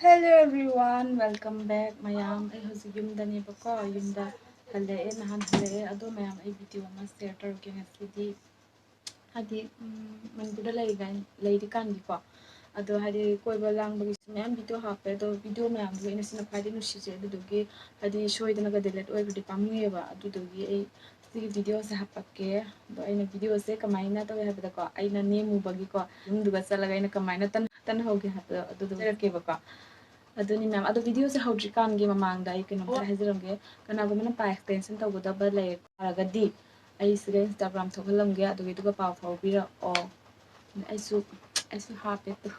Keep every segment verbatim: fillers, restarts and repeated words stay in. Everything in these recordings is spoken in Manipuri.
Hello everyone, welcome back ꯃꯌꯥꯝ꯫ ꯑꯩ ꯍꯧꯖꯤꯛ ꯌꯨꯝꯗꯅꯦꯕꯀꯣ, ꯌꯨꯝꯗ ꯍꯜꯂꯛꯑꯦ, ꯅꯍꯥꯟ ꯍꯜꯂꯛꯑꯦ꯫ ꯑꯗꯣ ꯃꯌꯥꯝ, ꯑꯩ ꯚꯤꯗꯤꯑꯣ ꯑꯃ ꯁꯤꯌꯔ ꯇꯧꯔꯛꯀꯦ ꯉꯁꯤꯗꯤ꯫ ꯍꯥꯏꯗꯤ, ꯎꯝ, ꯃꯅꯤꯄꯨꯔꯗ ꯂꯩꯔꯤꯀꯥꯟ-, ꯂꯩꯔꯤꯀꯥꯟꯒꯤꯀꯣ꯫ ꯑꯗꯣ ꯍꯥꯏꯗꯤ ꯀꯣꯏꯕ ꯂꯥꯡꯕꯒꯤꯁꯨ ꯃꯌꯥꯝ ꯚꯤꯗꯤꯑꯣ ꯍꯥꯞꯄꯦ꯫ ꯑꯗꯣ ꯚꯤꯗꯤꯑꯣ ꯃꯌꯥꯝꯗꯣ ꯑꯩꯅ ꯁꯤꯅ ꯈ꯭ꯋꯥꯏꯗꯒꯤ ꯅꯨꯡꯁꯤꯖꯩ꯫ ꯑꯗꯨꯗꯨꯒꯤ ꯍꯥꯏꯗꯤ ꯁꯣꯏꯗꯅꯒ ꯗꯤꯂꯦꯠ ꯑꯣꯏꯕꯗꯤ ꯄꯥꯝꯃꯨꯏꯌꯦꯕ꯫ ꯑꯗꯨꯗꯨꯒꯤ ꯑꯩ ꯁꯤꯒꯤ ꯚꯤꯗꯤꯑꯣꯁꯦ ꯍꯥꯄꯛꯀꯦ꯫ ꯑꯗꯣ ꯑꯩꯅ ꯚꯤꯗꯤꯑꯣꯁꯦ ꯀꯃꯥꯏꯅ ꯇꯧꯋꯦ ꯍꯥꯏꯕꯗꯀꯣ, ꯑꯩꯅ ꯅꯦꯝꯃꯨꯕꯒꯤꯀꯣ, ꯌꯨꯝꯗꯨꯒ ꯆꯠꯂꯒ ꯑꯩꯅ ꯀꯃꯥꯏꯅ ꯇꯟ-, ꯇꯟꯍꯧꯒꯦ ꯍꯥꯏꯕꯗꯣ ꯑꯗꯨꯗꯣ ꯍꯥꯏꯔꯛꯀꯦꯕꯀꯣ꯫ ꯑꯗꯨꯅꯤ ꯃꯌꯥꯝ꯫ ꯑꯗꯣ ꯚꯤꯗꯤꯑꯣꯁꯦ ꯍꯧꯗ꯭ꯔꯤꯀꯥꯟꯒꯤ ꯃꯃꯥꯡꯗ ꯑꯩ ꯀꯩꯅꯣꯝꯇ ꯍꯥꯏꯖꯔꯝꯒꯦ꯫ ꯀꯅꯥꯒꯨꯝꯕꯅ ꯄꯥꯏ ꯑꯦꯛꯁꯇꯦꯟꯁꯟ ꯇꯧꯒꯗꯕ ꯂꯩꯔ ꯇꯥꯔꯒꯗꯤ ꯑꯩ ꯁꯤꯗ Instagram ꯊꯣꯛꯍꯜꯂꯝꯒꯦ, ꯑꯗꯨꯒꯤꯗꯨꯒ ꯄꯥꯎ ꯐꯥꯎꯕꯤꯔꯛꯑꯣ꯫ ꯑꯩꯁꯨ, ꯑꯩꯁꯨ ꯍꯥꯞꯄꯦ ꯇꯨ꯫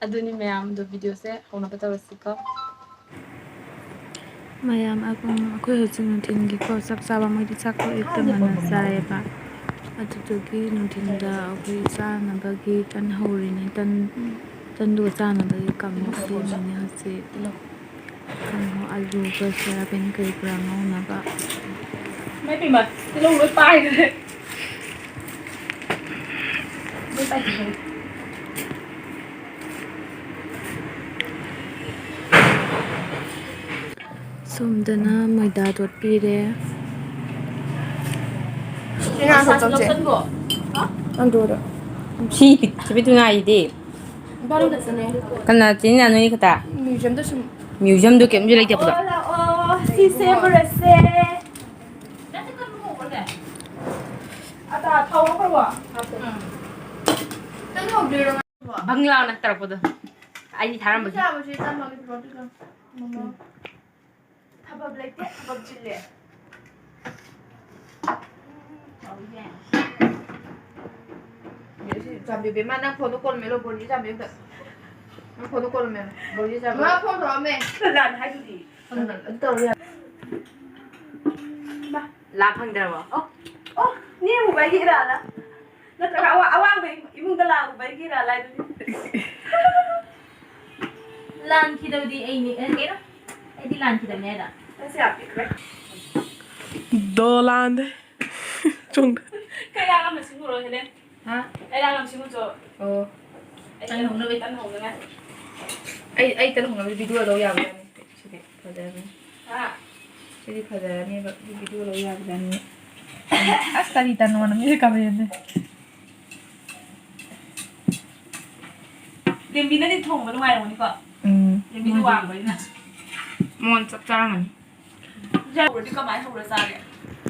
ꯑꯗꯨꯅꯤ ꯃꯌꯥꯝ, ꯑꯗꯣ ꯚꯤꯗꯤꯑꯣꯁꯦ ꯍꯧꯅꯕ ꯇꯧꯔꯁꯤꯀꯣ꯫ ꯃꯌꯥꯝ, ꯑꯩꯈꯣꯏ ꯍꯧꯖꯤꯛ ꯅꯨꯡꯊꯤꯜꯒꯤꯀꯣ ꯆꯥꯛ ꯆꯥꯕ, ꯃꯣꯏꯗꯤ ꯆꯥꯛꯇꯣ ꯑꯌꯨꯛꯇ ꯉꯟꯅ ꯆꯥꯏꯌꯦꯕ꯫ ꯑꯗꯨꯗꯨꯒꯤ ꯅꯨꯡꯊꯤꯜꯗ ꯑꯩꯈꯣꯏ ꯆꯥꯅꯕꯒꯤ ꯇꯟ ꯍꯧꯔꯤꯅꯤ꯫ ꯇꯟ, ꯇꯟꯗꯨꯒ ꯆꯥꯅꯕꯒꯤ ꯀꯥꯡꯍꯧ ꯁꯦꯝꯃꯤꯅꯦ ꯍꯧꯖꯤꯛ꯫ ꯀꯥꯡꯍꯧ, ꯑꯂꯨꯒ ꯁꯣꯌꯥꯕꯤꯟ ꯀꯔꯤ ꯀꯔꯥ ꯉꯧꯅꯕ꯫ ꯏꯃꯥꯏ ꯄꯦꯝꯃ, ꯇꯤꯜꯍꯧ ꯂꯣꯏ ꯄꯥꯏꯈ꯭ꯔꯦ꯫ ꯂꯣꯏ ꯄꯥꯏꯈ꯭ꯔꯦ꯫ ꯁꯣꯝꯗꯅ ꯃꯣꯏꯗꯥ ꯇꯣꯠꯄꯤꯔꯦ꯫ ꯁꯤ ꯉꯥ ꯁꯣꯛ ꯆꯧꯁꯦ꯫ ꯅꯪꯗꯨꯗ꯫ ꯁꯤ ꯄꯤꯛ-, ꯁꯤ ꯄꯤꯛꯇꯨ ꯉꯥꯏꯔꯤꯗꯤ꯫ ꯏꯕꯥꯅꯤ ꯈꯛꯇꯅꯦ꯫ ꯀꯅꯥ ꯆꯦꯟꯅ ꯅꯣꯏꯅꯤ ꯈꯛꯇ? ꯃ꯭ꯌꯨꯖꯤꯌꯝꯗ ꯁꯨꯝ꯫ ꯃ꯭ꯌꯨꯖꯤꯌꯝꯗꯨ ꯀꯩꯝꯁꯨ ꯂꯩꯇꯦ ꯄꯨꯂꯞ꯫ ꯂꯥꯛꯑꯣ, ꯂꯥꯛꯑꯣ꯫ ꯁꯤꯁꯦ ꯄꯨꯔꯛꯁꯦ꯫ ꯑꯇꯥ ꯊꯥꯎ ꯍꯥꯞꯈ꯭ꯔꯕꯣ? ꯍꯥꯞꯄꯦ꯫ ꯎꯝ꯫ ꯅꯪ ꯍꯧꯗꯣꯏꯔꯣ? ꯕꯪ ꯂꯥꯎꯅ ꯇꯧꯔꯛꯄꯗꯣ꯫ ꯑꯩꯗꯤ ꯊꯥꯔꯝꯕꯒꯤ꯫ ꯆꯥꯕꯁꯦ ꯆꯥꯝꯃꯒꯤ ꯄꯤꯔꯛꯑꯣ, ꯑꯗꯨꯒ ꯃꯃꯥ꯫ ꯊꯕꯛ ꯂꯩꯇꯦ, ꯊꯕꯛ ꯆꯤꯜꯂꯦ꯫ ꯆꯥꯝꯕꯤꯌꯨ, ꯕꯦꯝꯃ, ꯅꯪ ꯐꯣꯟꯗꯣ ꯀꯣꯟ ꯃꯦꯠꯂꯣ, ꯕꯣꯅꯤ ꯆꯥꯝꯕꯤꯌꯨ ꯑꯝꯇ꯫ ꯅꯪ ꯐꯣꯟꯗꯣ ꯀꯣꯟ ꯃꯦꯠꯂꯣ, ꯕꯣꯅꯤ ꯆꯥꯝꯕꯤꯌꯨ꯫ ꯃꯥ ꯐꯣꯟ ꯇꯧꯔꯛꯑꯝꯃꯦ꯫ ꯂꯥꯟ ꯍꯥꯏꯗꯨꯗꯤ꯫ ꯑꯗꯨ ꯇꯧꯔꯣ ꯌꯥꯔꯦ꯫ ꯂꯥ ꯐꯪꯗ꯭ꯔꯕꯣ? ꯑꯣ, ꯑꯣ, ꯅꯦ ꯑꯃꯨꯕꯒꯤ ꯏꯔꯥꯂ? ꯅꯠꯇ꯭ꯔꯒ ꯑꯋꯥ-, ꯑꯋꯥꯡꯕ ꯏꯃꯨꯡꯗ ꯂꯥꯛꯎꯕꯒꯤ ꯏꯔꯥꯂ ꯍꯥꯏꯗꯨꯗꯤ? ꯂꯥꯟꯈꯤꯗꯕꯗꯤ ꯑꯩꯅꯦ, ꯑꯦ, ꯀꯩꯅꯣ? ꯑꯩꯗꯤ ꯂꯥꯟꯈꯤꯗꯕꯅꯦ ꯍꯥꯏꯗ꯫ ꯅꯪꯁꯦ ꯌꯥꯝ ꯄꯤꯛꯈ꯭ꯔꯦ꯫ ꯗꯣꯂꯥꯟꯗ꯫ ꯆꯨꯝ꯫ ꯀꯌꯥ ꯑꯃ ꯁꯤꯡꯉꯨꯔꯣ, ꯍꯦꯂꯦꯟ? ꯍꯥ? ꯀꯌꯥ ꯑꯃ ꯁꯤꯡꯉꯨꯆꯣ꯫ ꯑꯣ꯫ ꯑꯩ ꯇꯟ ꯍꯧꯅꯕ꯫ ꯇꯟ ꯍꯧꯅꯉꯥꯏ꯫ ꯑꯩ, ꯑꯩ ꯇꯔꯨꯛ ꯍꯧꯅꯕ ꯚꯤꯗꯤꯑꯣ ꯂꯧ ꯌꯥꯕꯖꯥꯠꯅꯤ꯫ ꯁꯤꯗꯤ ꯐꯖꯔꯅꯤ꯫ ꯁꯤꯗꯤ ꯐꯖꯔꯅꯦꯕ꯫ ꯁꯤ ꯚꯤꯗꯤꯑꯣ ꯂꯧ ꯌꯥꯕꯖꯥꯠꯅꯤ꯫ ꯑꯁ, ꯀꯔꯤ ꯇꯅꯣꯅ ꯃꯤꯁꯦ ꯀꯥꯃꯦꯟꯁꯦ꯫ ꯂꯦꯝꯕꯤꯅꯗꯤ ꯊꯣꯡꯕ ꯅꯨꯡꯉꯥꯏꯔꯝꯒꯅꯤꯀꯣ? ꯎꯝ꯫ ꯂꯦꯝꯕꯤꯗꯤ ꯋꯥꯡꯕꯅꯤꯅ꯫ ꯃꯉꯣꯟ ꯆꯞ ꯆꯥꯔꯝꯒꯅꯤ꯫ ꯍꯧꯔꯗꯤ ꯀꯃꯥꯏꯅ ꯍꯧꯔ ꯆꯥꯒꯦ?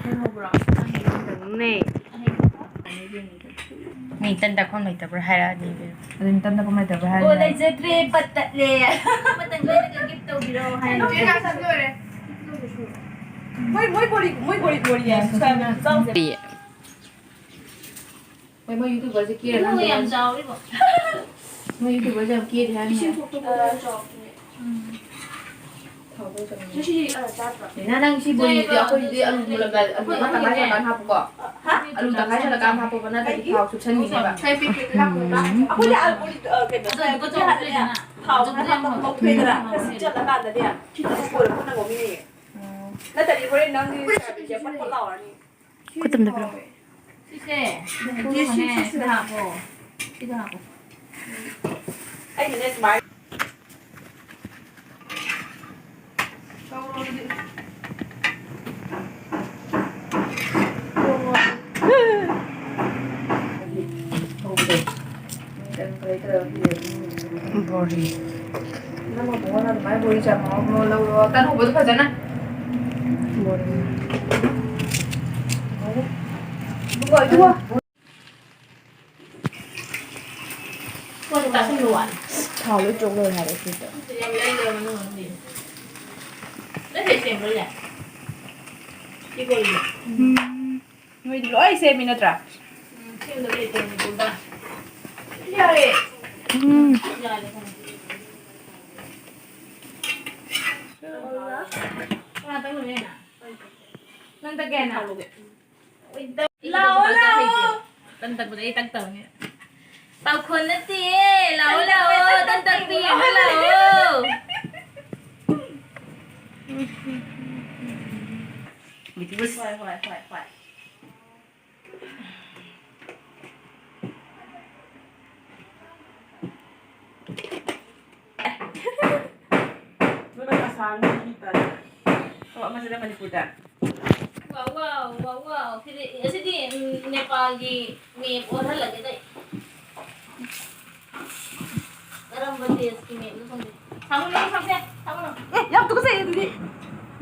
ꯅꯪ ꯍꯧꯕ꯭ꯔꯣ? ꯅꯪ ꯍꯧꯕ꯭ꯔꯣ? ꯃꯤ ꯇꯟ ꯇꯛꯐꯝ ꯂꯩꯇꯕ꯭ꯔꯥ ꯍꯥꯏꯔꯛꯑꯗꯤ ꯏꯕꯦꯝꯃ꯫ ꯑꯗꯨꯅꯤ, ꯇꯟ ꯇꯛꯐꯝ ꯂꯩꯇꯕ꯭ꯔꯥ ꯍꯥꯏꯔꯗꯤ꯫ ꯑꯣ, ꯂꯩꯖꯗ꯭ꯔꯦ, ꯄꯠ ꯇꯠꯂꯦ꯫ ꯃꯇꯝ ꯂꯣꯏꯔꯒ ꯒꯤꯐ ꯇꯧꯕꯤꯔꯛꯑꯣ ꯍꯥꯏꯔꯗꯤ꯫ ꯃꯣꯏ, ꯃꯣꯏ ꯕꯣꯔꯤ, ꯃꯣꯏ ꯕꯣꯔꯤ, ꯕꯣꯔꯤ ꯍꯥꯏ꯫ ꯌꯥꯏ, ꯆꯥꯎꯁꯦ꯫ ꯃꯣꯏ, ꯃꯣꯏ ꯌꯨꯇ꯭ꯌꯨꯕꯔꯁꯦ ꯀꯦꯔ ꯏꯕꯨꯡꯉꯣ ꯌꯥꯝ ꯆꯥꯎꯔꯤꯕꯣ꯫ ꯃꯣꯏ ꯌꯨꯇ꯭ꯌꯨꯕꯔꯁꯦ ꯌꯥꯝ ꯀꯦꯔꯤ ꯍꯥꯏꯕꯅꯦ꯫ ꯏꯁꯤꯡ ꯊꯣꯛꯇꯕ ꯆꯥꯎꯕꯅꯦ꯫ ꯎꯝ꯫ ꯉꯁꯤꯗꯤ, ꯑ, ꯆꯥꯗ꯭ꯔꯣ? ꯂꯤꯅꯥ, ꯅꯪ ꯁꯤ ꯕꯣꯔꯤꯗꯨꯗꯤ ꯑꯩꯈꯣꯏꯗꯤ ꯑꯂꯨ ꯃꯨꯜꯂꯝꯗꯥꯏ, ꯑꯂꯨ ꯑꯃ ꯇꯪꯈꯥꯏ ꯁꯥꯜꯂꯀꯥꯟꯗ ꯍꯥꯞꯄꯨꯀꯣ꯫ ꯍꯥ? ꯑꯂꯨ ꯇꯪꯈꯥꯏ ꯁꯥꯜꯂꯀꯥꯟꯗ ꯍꯥꯞꯄꯣꯕ, ꯅꯠꯇ꯭ꯔꯗꯤ ꯊꯥꯎ ꯆꯨꯞꯁꯟꯈꯤꯅꯦꯕ꯫ ꯎꯝ꯫ ꯑꯩꯈꯣꯏꯗꯤ ꯑꯂꯨ ꯕꯣꯔꯤ, ꯑ, ꯀꯩꯅꯣ, ꯁꯣꯏꯕꯨꯝ ꯍꯥꯞꯄꯅꯦ꯫ ꯊꯥꯎ ꯈꯔ ꯍꯥꯞꯄꯒ ꯉꯧꯊꯣꯛꯑꯦꯗꯅ, ꯈꯔ ꯁꯤꯠꯆꯜꯂꯀꯥꯟꯗꯗꯤ ꯈꯤꯇꯪ ꯀꯣꯏꯔ ꯄꯨꯟꯅ ꯉꯧꯃꯤꯟꯅꯩꯌꯦ꯫ ꯅꯠꯇ꯭ꯔꯗꯤ ꯍꯣꯔꯦꯟ ꯅꯪꯒꯤ ꯁꯣꯌꯥꯕꯤꯟꯁꯦ ꯄꯠ ꯄꯠ ꯂꯥꯎꯔꯅꯤ꯫ ꯈꯨꯠ ꯑꯝꯗ ꯄꯤꯔꯛꯑꯣ꯫ ꯁꯤꯁꯦ, ꯁꯤꯗ ꯍꯥꯞꯄꯣ꯫ ꯁꯤꯗ ꯍꯥꯞꯄꯣ꯫ ꯑꯩꯅꯅꯦ ꯁꯨꯃꯥꯏꯅ ꯕꯣꯔꯤ꯫ ꯅꯪ ꯃꯕꯨꯡꯉꯣꯅ ꯑꯗꯨꯃꯥꯏꯅ ꯕꯣꯔꯤ ꯆꯥꯃ ꯑꯃ ꯂꯧꯔꯣ꯫ ꯇꯥꯟꯅꯧꯕꯗꯣ ꯐꯖꯅ꯫ ꯕꯣꯔꯤ꯫ ꯊꯥꯎ ꯂꯣꯏ ꯆꯣꯠ ꯂꯣꯏꯔꯦ ꯍꯥꯏꯕ ꯁꯤꯗ꯫ ꯎꯝ꯫ ꯅꯣꯏꯗꯤ ꯂꯣꯏ ꯁꯦꯝꯃꯤ ꯅꯠꯇ꯭ꯔꯥ? ꯌꯥꯔꯦ꯫ ꯎꯝ꯫ ꯅꯪ ꯇꯛꯀꯦ ꯍꯥꯏꯅ? ꯂꯥꯛꯑꯣ, ꯂꯥꯛꯑꯣ꯫ ꯇꯟ ꯇꯛꯄꯗ ꯑꯩ ꯇꯛꯇꯕꯅꯤ꯫ ꯄꯥꯈꯣꯟ ꯅꯠꯇꯤꯌꯦ꯫ ꯂꯥꯛꯑꯣ, ꯂꯥꯛꯑꯣ꯫ ꯇꯟ ꯇꯛꯄꯤ ꯌꯦꯡꯕ ꯂꯥꯛꯑꯣ꯫ ꯍꯣꯏ, ꯍꯣꯏ, ꯍꯣꯏ, ꯍꯣꯏ꯫ ꯁꯥꯡꯉꯤ ꯇꯥꯏ꯫ ꯑꯣ, ꯑꯃꯁꯤꯅ ꯃꯅꯤꯄꯨꯔꯗ꯫ ꯋꯥꯎ, ꯋꯥꯎ, ꯋꯥꯎ, ꯋꯥꯎ꯫ ꯁꯤꯗꯤ, ꯑꯁꯤꯗꯤ, ꯎꯝ, ꯅꯦꯄꯥꯜꯒꯤ ꯃꯦꯞ ꯑꯣꯜꯍꯜꯂꯒꯦ ꯇꯧ꯫ ꯀꯔꯝꯕ ꯗꯦꯁꯀꯤ ꯃꯦꯞꯅꯣ ꯈꯪꯗꯦ꯫ ꯊꯝꯃꯨꯅꯦ, ꯊꯝꯁꯦ, ꯊꯝꯃꯨꯅꯨ꯫ ꯑꯦ, ꯌꯥꯝ ꯇꯨꯀꯠꯆꯩ ꯑꯗꯨꯗꯤ꯫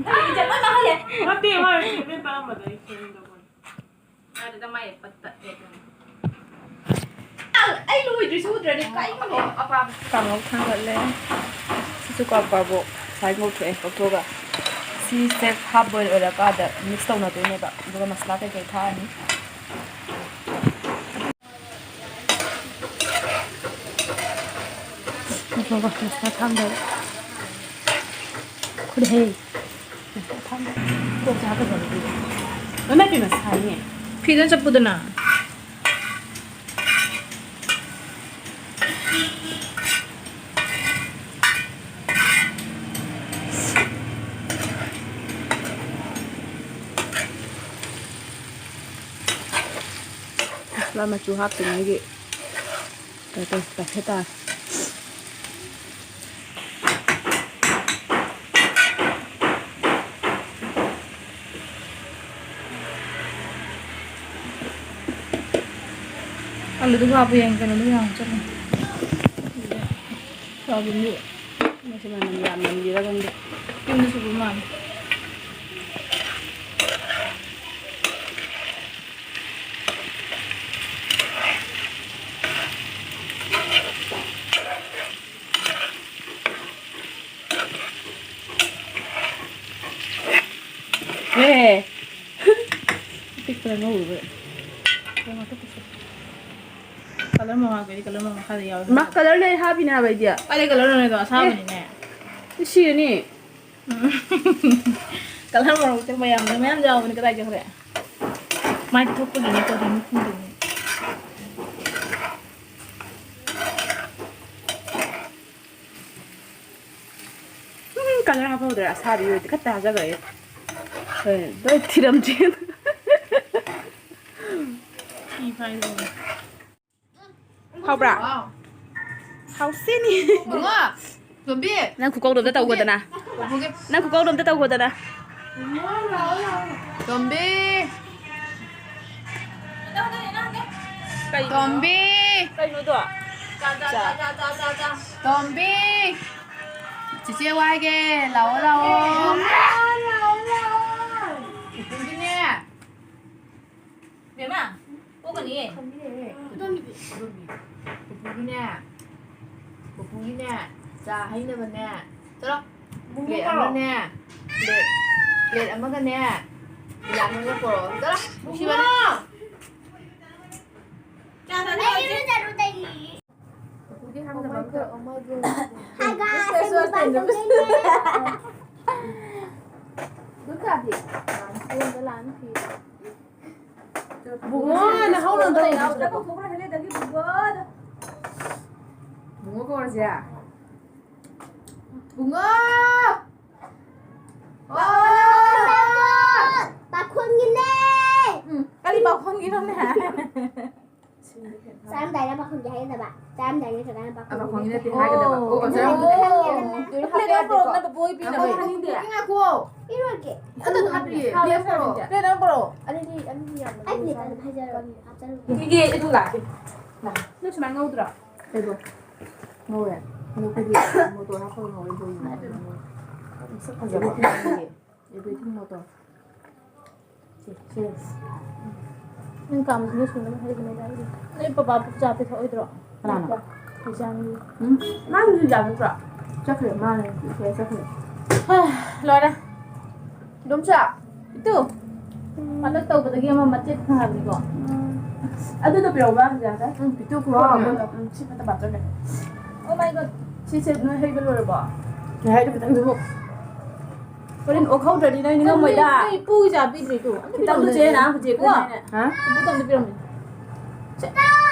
ꯑꯩ ꯏꯖꯠ ꯂꯣꯏ ꯃꯥꯡꯍꯜꯂꯦ꯫ ꯅꯠꯇꯦ, ꯃꯥ ꯁꯦꯝꯃꯦꯟ ꯇꯥꯔꯝꯕꯗ ꯑꯩ ꯁꯦꯝꯗꯧꯕꯅꯤ꯫ ꯑꯗꯨꯗ ꯃꯥꯏ ꯄꯠ ꯇꯠꯂꯦ ꯑꯗꯨꯅ꯫ ꯑꯩ ꯂꯣꯏꯗ꯭ꯔꯤꯁꯨ ꯎꯗ꯭ꯔꯗꯤ ꯀꯩꯅꯣꯅꯦ? ꯑꯄꯥꯕ꯫ ꯀꯥꯡꯉꯧ ꯊꯥꯡꯒꯠꯂꯦ꯫ ꯁꯤꯁꯨ ꯀꯕꯣꯛ ꯀꯕꯣꯛ ꯉꯁꯥꯏ ꯉꯧꯊꯣꯛꯑꯦ, ꯂꯧꯊꯣꯛꯑꯒ꯫ ꯁꯤꯁꯦ half boil ꯑꯣꯏꯔꯀꯥꯟꯗ mix ꯇꯧꯅꯗꯣꯏꯅꯦꯕ꯫ ꯑꯗꯨꯒ ꯃꯁꯂꯥ ꯀꯩꯀꯩ ꯊꯥꯛꯑꯅꯤ꯫ ꯉꯥꯏꯈꯣꯀꯣ, ꯃꯁꯂꯥ ꯊꯥꯡꯗꯕ꯫ ꯈꯨꯠ ꯍꯦ꯫ ꯃꯁꯂꯥ ꯊꯥꯡꯗꯕ꯫ ꯀꯣꯛꯁꯦ ꯍꯥꯀꯠꯆꯕ ꯑꯗꯨꯒꯤ꯫ ꯏꯃꯥꯏ ꯄꯦꯝꯃ, ꯁꯥꯏꯅꯦ꯫ ꯐꯤꯗ ꯆꯞꯄꯨꯗꯅ꯫ ꯃꯁꯂꯥ ꯃꯆꯨ ꯍꯥꯞꯇ꯭ꯔꯤꯉꯩꯒꯤ ꯀꯩꯅꯣ ꯇꯧ-, ꯇꯧꯊꯣꯛ ꯇꯥꯔꯦ꯫ ꯑꯂꯨꯗꯨꯕꯨ ꯍꯥꯞꯄꯨ ꯌꯥꯏ, ꯀꯩꯅꯣꯗꯨꯕꯨ ꯌꯥꯝ ꯆꯪꯉꯦ꯫ ꯁꯣꯌꯥꯕꯤꯟꯗꯤ ꯃꯁꯤ ꯃꯅꯝ ꯌꯥꯝ ꯅꯝꯂꯤꯔꯥ ꯈꯪꯗꯦ꯫ ꯌꯨꯝꯗ ꯁꯨꯕ ꯃꯥꯜꯂꯦ꯫ ꯑꯦ꯫ ꯑꯄꯤꯛꯄꯅ ꯉꯧꯔꯨꯕ꯫ ꯀꯂꯔ ꯃꯃꯥꯡꯗꯗꯤ ꯀꯂꯔ ꯃꯃꯥꯡ ꯃꯈꯥꯗ ꯌꯥꯎꯋꯦ꯫ ꯃꯥ ꯀꯂꯔ ꯂꯩ ꯍꯥꯞꯄꯤꯅꯦ ꯍꯥꯏꯕ ꯑꯩꯗꯤ꯫ ꯀꯥꯏꯗꯩ ꯀꯂꯔꯅꯣ ꯑꯗꯣ? ꯑꯁꯥꯕꯅꯤꯅꯦ꯫ ꯑꯦ꯫ ꯁꯤꯔꯅꯤ꯫ ꯎꯝ꯫ ꯀꯂꯔ ꯃꯔꯛꯇ ꯃꯌꯥꯝꯅ ꯃꯌꯥꯝ ꯌꯥꯎꯕꯅꯤ, ꯀꯗꯥꯏ ꯆꯠꯈ꯭ꯔꯦ? ꯃꯥꯏ ꯊꯣꯛꯄꯒꯤꯅꯦ, ꯀꯔꯤꯅꯣ ꯈꯪꯗꯦꯅꯦ꯫ ꯎꯝ, ꯀꯂꯔ ꯍꯥꯞꯍꯧꯗ꯭ꯔꯦ, ꯑꯁꯥꯕꯤ ꯑꯣꯏꯗꯤ ꯈꯠꯇ ꯍꯥꯞꯆꯈ꯭ꯔꯒꯦ꯫ ꯍꯣꯏ, ꯂꯣꯏ ꯊꯤꯔꯝꯗ꯭ꯔꯤ꯫ ꯊꯤ ꯐꯥꯏꯗꯧꯔꯦ꯫ ꯍꯥꯎꯕ꯭ꯔꯥ? ꯋꯥꯎ꯫ ꯍꯥꯎꯁꯤꯅꯤ꯫ ꯕꯨꯡꯉꯣ, ꯇꯣꯝꯕꯤ! ꯅꯪ ꯈꯨꯀꯧꯗꯣ ꯑꯝꯇ ꯇꯧꯈꯣꯗꯅ꯫ ꯄꯨꯄꯨꯒꯤ ꯅꯪ ꯈꯨꯀꯧꯗꯣ ꯑꯝꯇ ꯇꯧꯈꯣꯗꯅ꯫ ꯇꯣꯝꯕꯤ! ꯀꯩꯅꯣ? ꯇꯣꯝꯕꯤ! ꯀꯩꯅꯣꯗꯣ? ꯇꯣꯝꯕꯤ! ꯆꯤꯆꯦ ꯋꯥꯏꯒꯦ, ꯂꯥꯛꯑꯣ, ꯂꯥꯛꯑꯣ꯫ ꯄꯨꯄꯨꯒꯤꯅꯦ꯫ ꯕꯦꯝꯃ, ꯄꯣꯛꯀꯅꯤꯌꯦ꯫ ꯄꯨꯄꯨꯒꯤꯅꯦ, ꯄꯨꯄꯨꯒꯤꯅꯦ, ꯆꯥ ꯍꯩꯅꯕꯅꯦ꯫ ꯆꯠꯂꯣ꯫ ꯄ꯭ꯂꯦꯠ ꯑꯃꯅꯦ, ꯄ꯭ꯂꯦꯠ, ꯄ꯭ꯂꯦꯠ ꯑꯃꯒꯅꯦ, ꯒꯤꯂꯥꯁ ꯑꯃꯒ ꯄꯣꯔꯛꯑꯣ꯫ ꯆꯠꯂꯣ, ꯅꯨꯡꯁꯤꯕꯅꯦ꯫ ꯄꯨꯄꯨꯒꯤ ꯍꯥꯞꯅꯕ ꯑꯝꯇ꯫ Hi guys, ꯑꯩ ꯃꯨꯛꯕꯥꯡ ꯇꯧꯗꯣꯏꯅꯦ꯫ ꯗꯨꯝ ꯆꯥꯕꯤ꯫ ꯕꯨꯡꯉꯣ, ꯅꯍꯧ ꯅꯪ ꯇꯧꯔꯤꯗꯨꯕꯣ? ꯕꯨꯡꯉꯣ ꯀꯧꯔꯁꯦ꯫ ꯕꯨꯡꯉꯣ! ꯑꯣ! ꯄꯥꯈꯣꯟꯒꯤꯅꯦ! ꯎꯝ, ꯀꯔꯤ ꯄꯥꯈꯣꯟꯒꯤꯅꯣꯅꯦ? ꯆꯥꯔꯝꯗꯥꯏꯗ ꯄꯥꯈꯣꯟꯒꯤ ꯍꯥꯏꯒꯗꯕ꯫ ꯆꯥꯔꯝꯗꯥꯏꯗ ꯅꯠꯇ꯭ꯔꯒꯅ ꯄꯥꯈꯣꯟꯒꯤ ꯄꯥꯈꯣꯟꯒꯤ ꯅꯠꯇꯦ ꯅꯠꯇꯦ꯫ ꯍꯥꯏꯒꯗꯕ꯫ ꯑꯣ, ꯑꯣ, ꯑꯗꯨꯅ ꯆꯥꯔꯝꯗꯥꯏꯗ ꯄ꯭ꯂꯦꯠ ꯑꯃ ꯄꯨꯔꯛꯑꯣ, ꯅꯪ ꯕꯣꯕꯣ ꯍꯣꯏ ꯄꯤꯅꯕ꯫ ꯉꯥꯏꯈꯣ, ꯍꯥꯏꯅꯤꯡꯗꯦ꯫ ꯉꯥꯏꯈꯣ꯫ ꯏꯔꯣꯏꯒꯦ꯫ ꯑꯗꯨ ꯑꯗꯨꯝ ꯍꯥꯞꯄꯤꯌꯦ꯫ ꯍꯥꯞꯄꯤꯌꯦ, ꯄ꯭ꯂꯦꯠ ꯑꯃ ꯄꯨꯔꯛꯑꯣ꯫ ꯄ꯭ꯂꯦꯠ ꯑꯃ ꯄꯨꯔꯛꯑꯣ꯫ ꯑꯗꯨꯗꯤ ꯑꯗꯨꯝ ꯌꯥꯝꯅ ꯑꯩ ꯄ꯭ꯂꯦꯠ ꯑꯗꯨꯝ ꯍꯥꯏꯖꯔꯒꯦ꯫ ꯍꯥꯞꯆꯔꯒꯦ꯫ ꯏꯒꯦ, ꯑꯩ ꯑꯗꯨꯝ ꯂꯥꯛꯀꯦ꯫ ꯂꯥꯛ꯫ ꯅꯣꯏ ꯁꯨꯃꯥꯏꯅ ꯉꯧꯗ꯭ꯔꯣ? ꯀꯩꯕꯣ? ꯉꯧꯋꯦ꯫ ꯑꯗꯣ ꯑꯩꯈꯣꯏꯗꯤ ꯃꯣꯇꯣꯔ ꯍꯥꯞꯄꯒ ꯉꯧꯋꯦ, ꯕꯣꯔꯤ ꯉꯧꯋꯦ꯫ ꯃꯁꯛ ꯐꯖꯕ ꯑꯃ ꯌꯦꯡꯒꯦ꯫ Everything motor. ꯁꯦ, ꯁꯦ꯫ ꯅꯪ ꯀꯥꯝꯕꯗꯨꯅ ꯁꯨꯅꯕ ꯍꯥꯏꯕꯅꯤꯗ ꯑꯩꯗꯤ꯫ ꯅꯣꯏ ꯄꯄꯥ ꯆꯥ ꯄꯤꯊꯛꯑꯣꯏꯗ꯭ꯔꯣ? ꯀꯅꯥꯅꯣ? ꯏꯆꯥꯅꯤ꯫ ꯎꯝ? ꯃꯥ ꯍꯧꯖꯤꯛ ꯆꯥ ꯆꯠꯄ꯭ꯔꯣ? ꯆꯠꯈ꯭ꯔꯦ, ꯃꯥꯅꯦ, ꯏꯆꯦ ꯆꯠꯈ꯭ꯔꯦ꯫ ꯍꯥ, ꯂꯣꯏꯔꯦ꯫ ꯏꯗꯣꯝꯆꯥ, ꯏꯇꯨ, ꯎꯝ꯫ ꯍꯟꯗꯛ ꯇꯧꯕꯗꯒꯤ ꯑꯃ ꯃꯆꯦꯠ ꯐꯪꯉꯕꯅꯤꯀꯣ? ꯎꯝ꯫ ꯑꯗꯨꯗꯣ ꯄꯤꯔꯛꯎꯕ, ꯍꯧꯖꯤꯛ ꯉꯥꯛꯇꯪ꯫ ꯎꯝ, ꯄꯤꯇꯨ ꯈꯨꯍꯥꯎ ꯑꯃ꯫ ꯎꯝ, ꯁꯤ ꯐꯠꯇ ꯄꯥꯊꯔꯦ꯫ Oh my God꯫ ꯁꯤꯁꯦ ꯅꯣꯏ ꯍꯩꯕ ꯂꯣꯏꯔꯕꯣ? ꯉꯥꯏꯍꯥꯛ ꯈꯤꯇꯪꯗꯨꯕꯨ꯫ ꯍꯣꯔꯦꯟ ꯑꯣꯛꯍꯧꯗ꯭ꯔꯗꯤ ꯅꯣꯏ ꯅꯤꯡꯉꯝꯃꯣꯏꯗ꯫ ꯅꯣꯏ ꯄꯨꯒꯤ ꯆꯥ ꯄꯤꯗ꯭ꯔꯤꯗꯨ? ꯑꯝꯇ ꯈꯤꯇꯪꯗꯨ ꯄꯤꯔꯝꯃꯨ꯫ ꯆꯦꯅ ꯍꯧꯖꯤꯛ ꯄꯨ꯫ ꯍꯥ? ꯑꯝꯇ ꯄꯤꯔꯝꯃꯨ꯫ ꯆꯦ꯫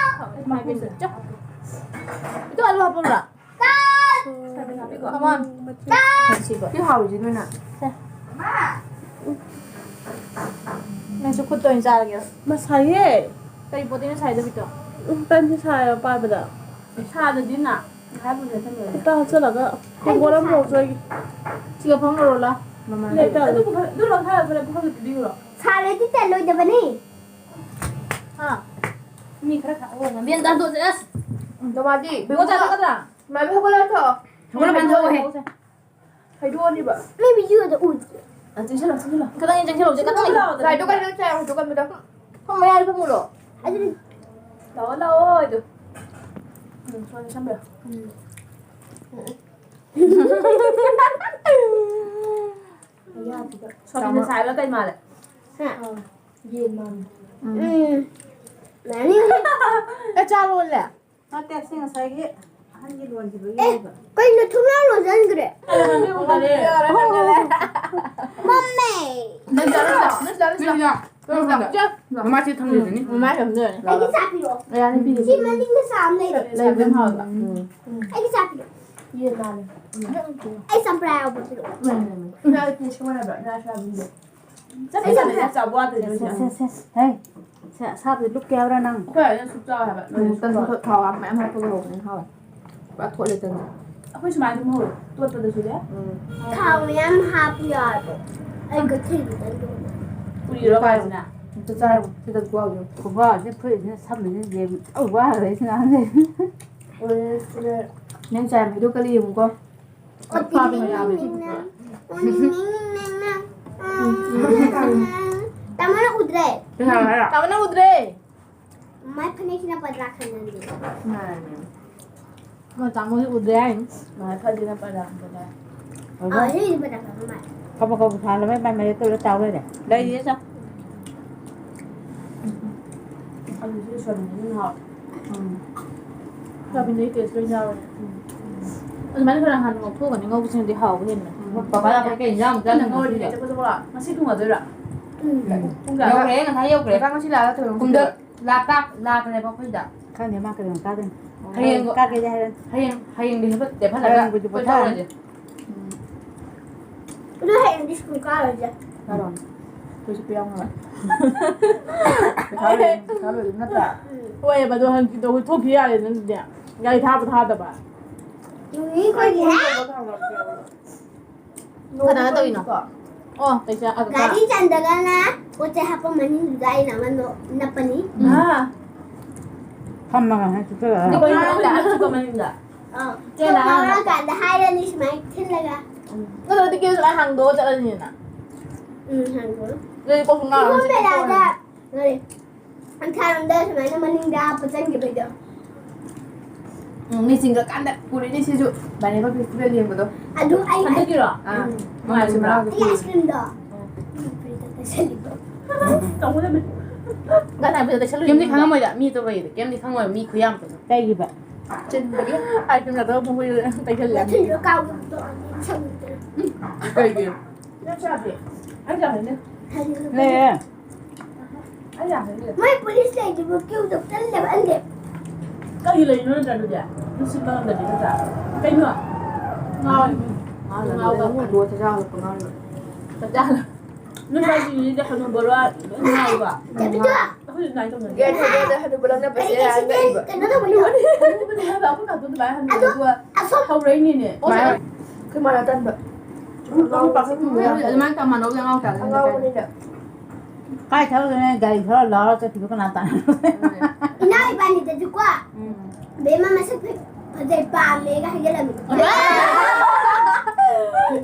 ꯏꯃꯥ ꯏꯕꯦꯝꯃ꯫ ꯆꯦ꯫ ꯏꯇꯨ ꯑꯂꯨ ꯍꯥꯞꯄꯝꯕ꯭ꯔꯣ? Come on꯫ ꯁꯤꯕ꯫ ꯁꯤ ꯍꯥꯎꯔꯤꯁꯤ ꯅꯣꯏꯅ꯫ ꯁꯦ꯫ ꯅꯪꯁꯨ ꯈꯨꯠꯇ ꯑꯣꯏꯅ ꯆꯥꯔꯒꯦ꯫ ꯃꯁꯥꯏꯌꯦ꯫ ꯀꯔꯤ ꯄꯣꯠꯇꯩꯅꯣ ꯁꯥꯏꯗꯣ ꯕꯤꯇꯣ? ꯎꯝ, ꯇꯟꯁꯨ ꯁꯥꯏꯌꯦ ꯄꯥꯏꯕꯗ꯫ ꯁꯥꯗꯗꯤ ꯅꯥ꯫ ꯍꯦꯛꯇ ꯍꯥꯞꯆꯜꯂꯒ ꯇꯦꯡꯀꯣꯠ ꯑꯃ ꯂꯧꯖꯒꯦ꯫ ꯁꯤꯒ ꯐꯝꯃꯔꯣꯏ ꯂꯥ꯫ ꯃꯃꯥ꯫ ꯂꯦꯞꯇ ꯑꯗꯨ ꯄꯨꯈꯝ-, ꯑꯗꯨ ꯂꯧꯊꯔꯒ ꯐꯔꯦ, ꯄꯨꯈꯝꯗ ꯄꯤꯕꯤꯈ꯭ꯔꯣ꯫ ꯁꯥꯔꯗꯤ ꯆꯜꯂꯣꯏꯗꯕꯅꯤ꯫ ꯍꯥ? ꯃꯤ ꯈꯔ ꯈꯥꯛꯑꯣ꯫ ꯂꯝꯕꯦꯟ ꯇꯥꯟꯊꯣꯛꯁꯦ, ꯑꯁ꯫ ꯗꯃꯥꯗꯤ, ꯕꯦꯝꯃ ꯆꯥ ꯊꯛꯀꯗ꯭ꯔꯥ? ꯃꯥꯏꯕꯤ ꯍꯧꯒꯠꯂ ꯊꯣꯛꯑꯣ꯫ ꯍꯧꯒꯠꯂ ꯐꯦꯟ ꯊꯣꯛꯑꯣꯍꯦ꯫ ꯍꯩꯗꯣꯛꯑꯅꯤꯕ꯫ ꯃꯤ ꯚꯤꯗꯤꯑꯣꯗ ꯎꯗꯦ꯫ ꯑ, ꯆꯪꯁꯤꯜꯂꯣ, ꯆꯪꯁꯤꯜꯂꯣ꯫ ꯈꯤꯇꯪ ꯆꯪꯁꯤꯜꯂꯣ, ꯆꯦ, ꯈꯤꯇꯪ ꯂꯥꯛꯑꯣ, ꯂꯥꯏꯗꯣ ꯀꯩꯅꯣ ꯆꯥꯏ, ꯍꯧꯗꯣꯛꯀꯟꯕꯗꯣ꯫ ꯐꯝ ꯃꯌꯥꯏꯗ ꯐꯝꯃꯨꯔꯣ꯫ ꯑꯗꯨꯗꯤ ꯂꯥꯛꯑꯣ, ꯂꯥꯛꯑꯣ, ꯑꯗꯨ꯫ ꯎꯝ, ꯁꯣꯝꯗ ꯁꯝꯕꯤꯔꯣ꯫ ꯎꯝ꯫ ꯃꯌꯥꯗꯨꯗ꯫ ꯁꯣꯝꯗ ꯆꯥꯃ-, ꯁꯥꯏꯕ ꯀꯩ ꯃꯥꯜꯂꯦ? ꯍꯥ? ꯑꯥ, ꯌꯦꯟ ꯃꯥꯜꯂꯦ꯫ ꯎꯝ꯫ ꯎꯝ꯫ ꯃꯥꯅꯤ꯫ ꯑꯦ, ꯆꯥ ꯂꯣꯜꯂꯦ? ꯅꯠꯇꯦ, ꯁꯤ ꯉꯁꯥꯏꯒꯤ ꯑꯍꯟꯒꯤ ꯂꯣꯟꯈꯤꯕꯒꯤ ꯑꯦ, ꯑꯣꯏꯕ꯫ ꯀꯩꯅꯣ ꯊꯣꯡꯅꯥꯎ ꯂꯣꯟꯁꯤꯟꯈ꯭ꯔꯦ? ꯑꯩꯅ ꯈꯪꯗꯦ, ꯎꯗꯔꯦ꯫ ꯃꯝꯃꯦ꯫ ꯅꯪ ꯆꯠꯂꯨ, ꯅꯪ ꯆꯠꯂꯨ, ꯅꯪ ꯆꯠꯂꯨ꯫ ꯆꯠꯂꯨ꯫ ꯃꯃꯥꯁꯤ ꯊꯝꯖꯤꯜꯂꯅꯤ꯫ ꯃꯃꯥ ꯊꯝꯖꯤꯜꯂꯅꯤ꯫ ꯑꯩꯒꯤ ꯆꯥ ꯄꯤꯔꯛꯑꯣ꯫ ꯌꯥꯅꯤ, ꯄꯤꯔꯦ, ꯁꯤ ꯄꯤꯔꯦ꯫ ꯃꯅꯤꯡꯗ ꯆꯥ ꯑꯃ ꯂꯩꯔꯦ꯫ ꯂꯩꯕꯅꯦ꯫ ꯌꯥꯝ ꯍꯥꯎꯋꯦꯕ꯫ ꯎꯝ꯫ ꯑꯩꯒꯤ ꯆꯥ ꯄꯤꯔꯛꯑꯣ꯫ ꯌꯦꯟ ꯃꯥꯜꯂꯦ꯫ ꯎꯝ꯫ ꯑꯩ ꯆꯝꯄ꯭ꯔꯥ ꯌꯥꯎꯕ ꯄꯤꯔꯛꯑꯣ꯫ ꯎꯝ꯫ ꯏꯃꯥ, ꯑꯩ ꯄꯤꯁ ꯁꯦꯝꯃꯣ ꯍꯥꯏꯕ, ꯏꯃꯥ ꯁꯣꯌꯥꯕꯤꯟꯗꯣ꯫ ꯆꯠꯃꯤꯟꯅꯕꯗ ꯆꯥꯕ ꯋꯥꯗꯣꯏꯅꯣ ꯁꯦ, ꯁꯤꯅ? ꯁꯦ, ꯁꯦ, ꯁꯦ꯫ ꯍꯩ, ꯁꯦ, ꯑꯁꯥꯕꯗꯤ ꯂꯨꯞꯀꯦ ꯍꯥꯏꯕ꯭ꯔꯥ ꯅꯪ? ꯑꯩꯈꯣꯏ ꯑꯗꯨꯝ ꯁꯨꯛ ꯆꯥꯎ ꯍꯥꯏꯕ, ꯎꯝ, ꯂꯣꯏꯔꯦ ꯁꯨꯛ ꯇꯟ ꯆꯥꯎ꯫ ꯊꯣꯠ ꯊꯥꯎ ꯃꯌꯥꯝ ꯍꯥꯞꯄꯒ ꯍꯧꯕꯅꯤꯅ ꯍꯥꯎꯋꯦ꯫ ꯄꯨꯔꯥ ꯊꯣꯠꯂꯦ ꯇꯟꯁꯦ꯫ ꯑꯩꯈꯣꯏ ꯁꯨꯃꯥꯏꯅ ꯑꯗꯨꯝ ꯍꯧꯔꯦ, ꯇꯣꯠꯄꯗꯁꯨꯅꯦ꯫ ꯎꯝ꯫ ꯊꯥꯎ ꯃꯌꯥꯝ ꯍꯥꯞꯄꯨ ꯌꯥꯗ꯭ꯔꯣ? ꯑꯩ ꯀꯩꯊꯦꯜꯗ ꯆꯠꯂꯨꯕꯅꯦ꯫ ꯄꯨꯔꯤꯔꯣ ꯀꯥꯏꯁꯤꯅ? ꯑꯝꯇ ꯆꯥꯔꯣ, ꯁꯤꯗ ꯈꯨꯍꯥꯎꯁꯦ꯫ ꯈꯨꯍꯥꯎꯁꯦ ꯐꯨꯔꯤꯠꯁꯤꯅ ꯁꯝꯃꯤꯁꯤꯅ ꯌꯦꯡ-, ꯑꯧ, ꯋꯥꯈ꯭ꯔꯦ ꯁꯤ ꯉꯥꯡꯁꯦ꯫ Orange colour. ꯅꯪ ꯆꯥꯔꯝꯃꯤꯗꯣ ꯀꯜꯂꯤ ꯌꯦꯡꯉꯨꯀꯣ꯫ ꯇꯥꯃꯣꯅ ꯎꯗ꯭ꯔꯦ꯫ ꯀꯅꯥ ꯍꯥꯏꯔꯣ? ꯇꯥꯃꯣꯅ ꯎꯗ꯭ꯔꯦ꯫ ꯃꯥꯏ ꯐꯅꯦꯛꯁꯤꯅ ꯄꯗ꯭ꯔꯥ ꯈꯟꯅꯔꯤ꯫ ꯃꯥꯅꯦ꯫ ꯑꯩꯈꯣꯏ ꯇꯥꯃꯣꯗꯤ ꯎꯗ꯭ꯔꯦ ꯍꯥꯏꯅꯤ꯫ ꯃꯥꯏ ꯐꯅꯦꯛꯁꯤꯅ ꯄꯗ꯭ꯔꯥ ꯈꯟꯅꯔꯦ꯫ ꯑꯥ, ꯁꯤꯁꯤ ꯄꯗ꯭ꯔꯥ ꯈꯟꯅ ꯃꯥꯜꯂꯦ꯫ ꯀꯕꯛ ꯀꯕꯛ ꯊꯥꯜꯂꯒ ꯃꯥꯏ ꯃꯔꯛꯇ ꯂꯣꯏ ꯇꯥꯎ ꯂꯩꯔꯦ꯫ ꯂꯩꯔꯤꯌꯦ ꯆꯥ꯫ ꯑꯂꯨꯁꯤꯗ ꯁꯣꯏꯕꯨꯝꯁꯤꯅ ꯍꯥꯎꯋꯦ꯫ ꯎꯝ꯫ ꯁꯣꯏꯕꯨꯝꯗꯒꯤ taste ꯂꯣꯏ ꯌꯥꯎꯔꯦ꯫ ꯎꯝ꯫ ꯑꯗꯨꯃꯥꯏꯅ ꯈꯔ ꯍꯥꯟꯅ ꯉꯧꯊꯣꯛꯑꯒꯅꯦ ꯉꯧꯕꯁꯤꯅꯗꯤ ꯍꯥꯎꯕ ꯍꯦꯟꯕꯅꯦ꯫ ꯎꯝ꯫ ꯕꯕꯥ ꯂꯥꯛꯄꯗ ꯀꯩ ꯏꯟꯖꯥꯡ ꯑꯃꯨꯛ ꯆꯥꯗꯣꯏꯅꯣ ꯉꯧꯔꯗꯤ ꯉꯁꯤꯗꯤ? ꯆꯠꯄ ꯆꯠꯄ ꯂꯥꯛꯑꯣ꯫ ꯉꯁꯤ ꯊꯣꯡꯉꯗꯣꯏꯔꯥ? ꯎꯝ꯫ ꯄꯨꯡ ꯀꯌꯥꯗ? ꯌꯧꯔꯛꯑꯦ, ꯉꯁꯥꯏ ꯌꯧꯈ꯭ꯔꯦ꯫ ꯀꯀꯥ ꯉꯁꯤ ꯂꯥꯛꯑꯒ ꯊꯣꯡꯉꯣ꯫ ꯄꯨꯡꯗ ꯂꯥꯛꯇ-, ꯂꯥꯛꯈ꯭ꯔꯦꯕ ꯑꯩꯈꯣꯏꯗ꯫ ꯈꯪꯗꯦ, ꯃꯥ ꯀꯩꯗꯧꯉꯩ ꯀꯥꯗꯣꯏꯅꯣ꯫ ꯍꯌꯦꯡ ꯀꯥꯒꯦꯗꯤ ꯍꯥꯏꯔꯛꯑꯅꯤ꯫ ꯍꯌꯦꯡ, ꯍꯌꯦꯡꯗꯤ ꯍꯥꯏꯐꯦꯠ ꯂꯦꯞꯍꯜꯂꯒ ꯍꯌꯦꯡꯕꯨꯗꯤ ꯑꯩꯈꯣꯏ ꯄꯣꯊꯥꯔꯅꯤ꯫ ꯇꯧꯔꯁꯦ꯫ ꯎꯝ꯫ ꯑꯗꯣ ꯍꯌꯦꯡꯗꯤ ꯁ꯭ꯀꯨꯜ ꯀꯥꯔꯣꯏꯁꯦ꯫ ꯀꯥꯔꯣꯏ꯫ ꯑꯩꯈꯣꯏꯁꯨ ꯄꯤꯔꯝꯃꯔꯣꯏ꯫ ꯄꯩꯈꯥ ꯂꯣꯏ-, ꯄꯩꯈꯥ ꯂꯣꯏꯔꯕ ꯅꯠꯇ꯭ꯔꯥ? ꯎꯝ꯫ ꯍꯣꯏ, ꯑꯗꯣ ꯍꯧꯖꯤꯛꯇꯤ ꯊꯣꯛꯈꯤ ꯌꯥꯔꯦꯅ ꯑꯗꯨꯗꯤ꯫ ꯒꯥꯔꯤ ꯊꯥꯕ ꯊꯥꯗꯕ꯫ ꯀꯅꯥꯅ ꯇꯧꯔꯤꯅꯣ? ꯑꯣ, ꯄꯩꯁꯥ ꯑꯗꯨ ꯒꯥꯔꯤ ꯆꯟꯗꯒꯅ ꯄꯣꯠ ꯆꯩ ꯍꯥꯞꯄ ꯃꯅꯤꯡꯗꯨꯗ ꯑꯩꯅ ꯑꯃ ꯅꯣ-, ꯅꯞꯄꯅꯤ꯫ ꯎꯝ꯫ ꯑꯥ꯫ ꯐꯝꯃꯒ ꯍꯦꯛ ꯆꯠꯆꯔꯒ꯫ ꯑꯗꯨꯒ ꯃꯅꯤꯡꯗ, ꯑꯗꯨꯒ ꯃꯅꯤꯡꯗ꯫ ꯑꯥ꯫ ꯆꯦꯅ ꯊꯣꯛꯂꯛꯑꯀꯥꯟꯗ ꯍꯥꯏꯔꯅꯤ ꯁꯨꯃꯥꯏꯅ ꯊꯤꯜꯂꯒ꯫ ꯎꯝ꯫ ꯅꯠꯇ꯭ꯔꯗꯤ ꯀꯦꯁ ꯁꯨꯃꯥꯏꯅ ꯍꯥꯡꯗꯣꯛꯑ ꯆꯠꯂꯅꯤꯅ꯫ ꯎꯝ, ꯍꯥꯡꯗꯣꯛꯑꯣ꯫ ꯑꯗꯨꯗꯤ ꯀꯣꯛꯁꯨ ꯉꯥꯎꯔꯅꯤ꯫ ꯀꯤꯍꯣꯝ ꯃꯦꯂꯥꯗ ꯀꯔꯤ? ꯃꯊꯥꯔꯣꯝꯗ ꯁꯨꯃꯥꯏꯅ ꯃꯅꯤꯡꯗ ꯍꯥꯞꯄ ꯆꯪꯈꯤꯕꯩꯗꯣ꯫ ꯎꯝ, ꯃꯤ ꯆꯤꯡꯈꯠꯀꯥꯟꯗ ꯄꯨꯔꯤꯅꯤ ꯁꯤꯁꯨ꯫ ꯕꯥꯏꯅꯦꯕꯜ ꯐꯦꯁꯇꯤꯚꯦꯜ ꯌꯦꯡꯕꯗꯣ꯫ ꯑꯗꯨ ꯑꯩ ꯍꯟꯗꯛꯀꯤꯔꯣ? ꯑꯥ, ꯎꯝ, ꯃꯥꯅꯦ, ꯃꯥꯅꯦ꯫ ꯑꯩ ꯑꯥꯏꯁ ꯀ꯭ꯔꯤꯝꯗꯣ꯫ ꯎꯝ꯫ ꯎꯝ, ꯐ꯭ꯔꯤꯖꯇ ꯇꯩꯁꯜꯂꯤꯕ꯫ ꯇꯧꯒꯗꯕꯅꯤ꯫ ꯀꯅꯥ ꯐ꯭ꯔꯤꯖꯇ ꯇꯩꯁꯜꯂꯨꯏꯅꯣ? ꯀꯩꯝꯗꯤ ꯈꯪꯉꯝꯃꯣꯏꯗ, ꯃꯤ ꯑꯇꯣꯞꯄꯒꯤꯗꯤ꯫ ꯀꯩꯝꯗꯤ ꯈꯪꯉꯣꯏ, ꯃꯤ ꯈꯨꯌꯥꯝꯗꯨꯗ꯫ ꯀꯩꯒꯤꯕ? ꯆꯤꯟꯕꯒꯤ꯫ Ice cream ꯆꯥꯗꯧꯕ ꯃꯈꯣꯏꯗꯨꯗ ꯇꯩꯁꯜꯂꯦ꯫ ꯃꯊꯤꯁꯨ ꯀꯥꯎꯗꯕꯗꯣ ꯁꯪꯗ꯭ꯔꯦ꯫ ꯀꯩꯒꯤ? ꯅꯪ ꯆꯥꯗꯦ? ꯑꯩ ꯆꯥꯗꯦ꯫ ꯂꯩꯌꯦ꯫ ꯃꯣꯏ ꯄꯨꯂꯤꯁ ꯂꯩꯗꯨꯕꯨ ꯀ꯭ꯌꯨꯗ ꯆꯠꯂꯦꯕ ꯑꯩꯗꯤ꯫ ꯀꯔꯤ ꯂꯩꯅꯣ ꯅꯠꯇ꯭ꯔ ꯑꯗꯨꯗꯤ? ꯅꯨꯡꯁꯤꯠ ꯃꯔꯝꯗꯗꯤ ꯅꯠꯇ꯭ꯔꯥ? ꯀꯩꯅꯣ? ꯉꯥꯎꯔꯤꯕ? ꯉꯥꯎꯔꯤꯕ? ꯉꯥꯎꯔꯤꯕ? ꯉꯥꯎꯔꯤꯕ? ꯆꯥꯛ ꯆꯥ ꯍꯜꯂꯛꯄ ꯉꯥꯎꯔꯤꯕ? ꯆꯥꯛ ꯆꯥ ꯍꯜꯂꯛꯄ꯫ ꯅꯣꯏ ꯁ꯭ꯋꯥꯏꯒꯤ ꯃꯤꯗꯤ ꯍꯅꯨꯕꯔꯣ ꯂꯣꯏ ꯉꯥꯎꯔꯤꯕ? ꯆꯠꯄꯤꯗꯣ! ꯑꯩꯈꯣꯏꯁꯨ ꯑꯗꯨꯃꯥꯏꯅ ꯇꯧꯅꯗꯦ꯫ ꯒꯦꯠ ꯊꯣꯡꯗ ꯍꯅꯨꯕ ꯂꯪꯅꯕꯁꯦ ꯀꯔꯤ ꯍꯥꯏꯔꯒ ꯑꯦꯛꯁꯤꯗꯦꯟ ꯏꯕ꯫ ꯀꯩꯅꯣ ꯇꯧꯕꯩꯗꯣ? ꯍꯅꯨꯕꯅꯦ ꯍꯥꯏꯕ ꯑꯩꯈꯣꯏ ꯀꯥꯇꯣꯟ ꯑꯗꯨꯃꯥꯏꯅ ꯑꯗꯣ ꯍꯅꯨꯕꯗꯨꯒ ꯑꯁꯣꯝ ꯍꯧꯔꯛꯏꯅꯤꯅꯦ꯫ ꯃꯥ-, ꯑꯩꯈꯣꯏ ꯃꯥꯅ ꯇꯟꯕ꯫ ꯑꯗꯨꯃꯥꯏꯅ ꯇꯝꯃꯅꯣ ꯍꯧꯖꯤꯛ ꯑꯉꯥꯡ ꯃꯆꯥꯁꯤꯡꯁꯦ꯫ ꯑꯉꯥꯎꯕꯅꯤꯅ꯫ ꯀꯥꯏ ꯊꯧꯗꯣꯏꯅꯣ? ꯒꯥꯔꯤ ꯊꯧꯔ ꯂꯥꯎꯔ ꯆꯠꯈꯤꯕ ꯀꯅꯥ ꯇꯥꯟꯅꯔꯨꯅꯤ? ꯏꯅꯥꯎ ꯏꯕꯥꯅꯤꯗꯁꯨꯀꯣ, ꯎꯝ꯫ "ꯕꯦꯝꯃ ꯃꯁꯛ ꯐ-, ꯐꯖꯩ, ꯄꯥꯝꯃꯦꯒ" ꯍꯥꯏꯖꯜꯂꯝꯃꯤ꯫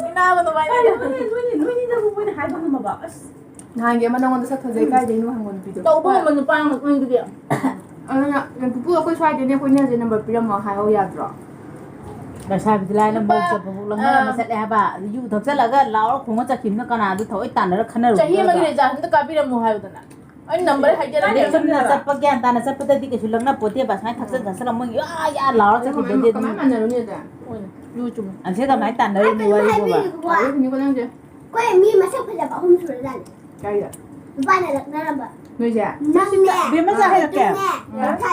ꯏꯅꯥꯎꯒ ꯑꯗꯨꯃꯥꯏꯅ ꯀꯩꯅꯣ, ꯅꯣꯏꯅꯤ, ꯅꯣꯏꯅꯤꯗꯕꯨ ꯃꯣꯏꯅ ꯍꯥꯏꯕ ꯉꯝꯃꯕ? ꯑꯁ꯫ ꯅꯍꯥꯟꯒꯤ ꯑꯃ ꯅꯉꯣꯟꯗ ꯁꯛ ꯐꯖꯩ ꯀꯥꯏꯗꯩꯅꯣ ꯍꯪꯕ ꯅꯨꯄꯤꯗꯣ꯫ ꯇꯧꯕ ꯉꯝꯕ ꯅꯨꯄꯥ ꯉꯥꯛꯇꯅꯤꯗꯨꯗꯤ꯫ ꯑꯗꯨꯅ, "ꯄꯨꯄꯨ, ꯑꯩꯈꯣꯏ ꯁ꯭ꯋꯥꯏꯗꯩꯅꯦ, ꯀꯣꯏꯅꯁꯦ, ꯅꯝꯕꯔ ꯄꯤꯔꯝꯃꯣ" ꯍꯥꯏꯍꯧ ꯌꯥꯗ꯭ꯔꯣ? ꯂꯩꯁꯥꯕꯤꯗꯤ ꯂꯥꯏꯅ ꯅꯨꯄꯥ, ꯃꯧ ꯆꯠꯄꯕꯨ ꯂꯪꯅꯔꯝꯃ ꯑꯥ꯫ ꯆꯠꯂꯦ ꯍꯥꯏꯕ꯫ ꯌꯨ ꯊꯛꯆꯜꯂꯒ ꯂꯥꯎꯔ ꯈꯣꯡꯉ ꯆꯠꯈꯤꯕꯅ ꯀꯅꯥꯗ ꯊꯑꯣꯏ ꯇꯥꯟꯅꯔ ꯈꯟꯅꯔꯨꯒꯦ ꯆꯍꯤ ꯑꯃꯒꯤ ꯍꯥꯏꯕ? ꯔꯤꯆꯥꯔꯖ ꯑꯝꯇ ꯀꯥꯞꯄꯤꯔꯝꯃꯣ ꯍꯥꯏꯌꯨꯗꯅ꯫ ꯑꯩ ꯅꯝꯕꯔ ꯍꯥꯏꯖꯔꯛꯀꯦ꯫ ꯑꯗꯩ ꯆꯨꯝꯅ ꯆꯠꯄ ꯒ꯭ꯌꯥꯟ ꯇꯥꯅ ꯆꯠꯄꯗꯗꯤ ꯀꯩꯁꯨ ꯂꯪꯅ ꯄꯣꯠꯇꯦꯕ꯫ ꯁꯨꯃꯥꯏꯅ ꯊꯛꯆꯟ ꯆꯠꯁꯜꯂ ꯃꯣꯏ ꯌꯥ ꯌꯥ ꯂꯥꯎꯔ ꯑꯗꯨ ꯆꯠꯈꯤꯕꯗꯗꯤ ꯀꯃꯥꯏꯅ ꯑꯗꯨꯝ ꯃꯥꯟꯅꯔꯨꯅꯤ ꯑꯗ? ꯍꯣꯏꯅꯦ, ꯌꯨ ꯆꯨꯝꯃꯦ꯫ ꯑꯁꯤ ꯀꯃꯥꯏꯅ ꯇꯥꯟꯅꯔꯤꯅꯣ ꯑꯩ ꯀꯩꯅꯣꯝ ꯋꯥꯔꯤꯕꯣꯕ? ꯍꯥꯏꯕꯤꯒꯦꯀꯣ꯫ ꯇꯥꯟꯅꯔꯤꯅꯤꯀꯣ ꯅꯪꯁꯦ꯫ ꯑꯩꯈꯣꯏ ꯃꯤ ꯃꯁꯛ ꯐꯖꯕ ꯑꯍꯨꯝ ꯁꯨꯔꯖꯥꯠꯅꯤ꯫ ꯀꯥꯏꯗ? ꯅꯨꯄꯥꯅ ꯂꯛꯅꯔꯝꯕ꯫ ꯅꯣꯏꯁꯦ? ꯅꯪꯅꯦ꯫ ꯕꯦꯝꯃ ꯆꯥ ꯍꯩꯔꯛꯀꯦ꯫ ꯅꯪꯅꯦ꯫ ꯎꯝ꯫ ꯅꯪꯅꯦ꯫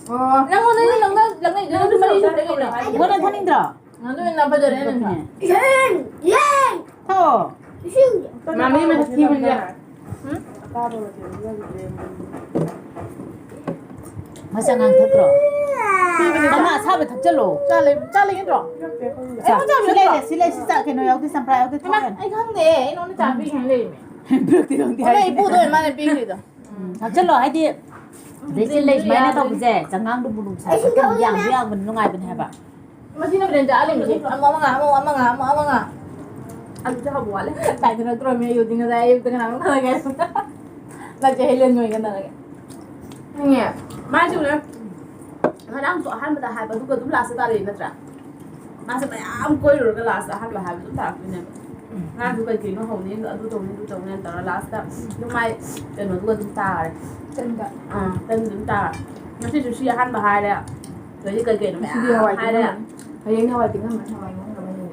ꯑꯣ꯫ ꯅꯪꯉꯣꯟꯗ ꯅꯪ ꯂꯛꯅ-, ꯂꯛꯅꯩꯗꯣ ꯅꯪꯁꯨ ꯃꯔꯤ ꯁꯨꯔꯦ ꯀꯩꯅꯣ꯫ ꯅꯪ ꯊꯛꯅꯤꯡꯗ꯭ꯔꯣ? ꯅꯪꯗꯣ ꯍꯦꯟꯅ ꯐꯖꯔꯦ ꯅꯪꯗꯤ꯫ ꯌꯦꯟ! ꯌꯦꯟ! ꯊꯛꯑꯣ꯫ ꯏꯁꯤꯡ! ꯃꯥꯃꯤ ꯃꯁꯛ ꯊꯤꯕꯅꯤꯅ꯫ ꯎꯝ? ꯃꯆꯥ ꯉꯥꯡ ꯊꯛꯇ꯭ꯔꯣ? ꯃꯅꯥ ꯑꯁꯥꯕ ꯊꯛꯆꯜꯂꯣ꯫ ꯆꯥ ꯂꯩ-, ꯆꯥ ꯂꯩꯒꯗ꯭ꯔꯣ? ꯆꯥ꯫ ꯑꯩꯉꯣꯟꯗ ꯆꯥ ꯁꯤ ꯂꯩꯔꯦ, ꯁꯤ ꯂꯩ, ꯁꯤ ꯆꯥ ꯀꯩꯅꯣ ꯌꯥꯎꯗꯦ, ꯆꯝꯄ꯭ꯔꯥ ꯌꯥꯎꯗꯦ, ꯍꯩꯃꯥ, ꯊꯛꯑꯣ ꯌꯥꯅꯤ꯫ ꯑꯩ ꯈꯪꯗꯦ, ꯑꯩ ꯅꯉꯣꯟꯗ ꯆꯥ ꯄꯤꯒꯦ ꯍꯥꯏꯅ ꯂꯩꯔꯤꯅꯦ꯫ ꯄꯤꯔꯛꯇꯦ ꯈꯪꯗꯦ ꯑꯩꯈꯣꯏ ꯍꯥꯏꯁꯤꯅꯦ꯫ ꯏꯄꯨꯗꯣ ꯑꯣꯏ ꯃꯥꯅ ꯄꯤꯈ꯭ꯔꯤꯗꯣ꯫ ꯎꯝ, ꯊꯛꯆꯜꯂꯣ, ꯍꯥꯏꯗꯤ ꯕ꯭ꯔꯦꯁꯂꯦꯠ ꯂꯩ ꯁꯨꯃꯥꯏꯅ ꯇꯧꯕꯁꯦ ꯆꯉꯥꯡꯗꯣ ꯕꯨꯂꯨ ꯁꯥꯏ ꯌꯥꯡꯕ ꯌꯥꯡꯕꯅꯤ ꯅꯨꯡꯉꯥꯏꯕꯅꯦ ꯍꯥꯏꯕ꯫ ꯃꯁꯤꯅ ꯕ꯭ꯔꯦꯟꯗ ꯑꯂꯤꯡꯁꯦ꯫ ꯑꯃ, ꯑꯃ ꯉꯥ, ꯑꯃ, ꯑꯃ ꯉꯥ, ꯑꯃ, ꯑꯃ ꯉꯥ꯫ ꯑꯗꯨꯁꯨ ꯍꯥꯎꯕ ꯋꯥꯠꯂꯦ꯫ ꯇꯥꯏꯗꯅ ꯇꯧꯔꯝꯃꯦ ꯑꯌꯨꯛꯇꯤ ꯉꯁꯥꯏ ꯑꯌꯨꯛꯇ ꯀꯅꯥꯅꯣ ꯈꯪꯉꯦ꯫ ꯅꯠꯇꯦ, ꯍꯦꯂꯦꯟ ꯅꯣꯏꯒ ꯅꯪꯒ꯫ ꯅꯪꯉꯦ꯫ ꯃꯥꯁꯨꯅꯦ꯫ ꯉꯔꯥꯡꯁꯨ ꯑꯍꯥꯟꯕꯗ ꯍꯥꯏꯕ, ꯑꯗꯨꯒ ꯑꯗꯨꯝ ꯂꯥꯁꯇ ꯇꯥꯔꯛꯏ ꯅꯠꯇ꯭ꯔꯥ? ꯃꯥꯁꯦ ꯃꯌꯥꯝ ꯀꯣꯏꯔꯨꯔꯒ ꯂꯥꯁꯇ ꯑꯍꯥꯟꯕ ꯍꯥꯏꯕ ꯑꯗꯨꯝ ꯇꯥꯔꯛꯇꯣꯏꯅꯦꯕ꯫ ꯎꯝ꯫ ꯉꯔꯥꯡꯁꯨ ꯀꯩ ꯀꯩꯅꯣ ꯍꯧꯅꯤ, ꯑꯗꯨ ꯇꯧꯅꯤ, ꯑꯗꯨ ꯇꯧꯅꯤ ꯇꯧꯔ ꯂꯥꯁꯇ ꯑꯗꯨꯝ ꯃꯥꯏ ꯀꯩꯅꯣꯗꯨꯒ ꯑꯗꯨꯝ ꯇꯥꯔꯦ꯫ ꯇꯟꯗ꯫ ꯑꯥ, ꯇꯟꯗ ꯑꯗꯨꯝ ꯇꯥꯔꯦ꯫ ꯉꯁꯤꯁꯨ ꯁꯤ ꯑꯍꯥꯟꯕ ꯍꯥꯏꯔꯦ꯫ ꯑꯗꯩꯗꯤ ꯀꯩ ꯀꯩꯅꯣ ꯉꯁꯤꯗꯤ ꯃꯌꯥꯝ ꯍꯋꯥꯏ ꯍꯥꯏꯔꯦ꯫ ꯇꯤꯡꯉꯝꯃꯅꯤ꯫ ꯍꯌꯦꯡ ꯍꯋꯥꯏ ꯇꯤꯡꯉꯝꯃꯅꯤ, ꯍꯋꯥꯏ ꯉꯧꯅꯕꯅꯤ꯫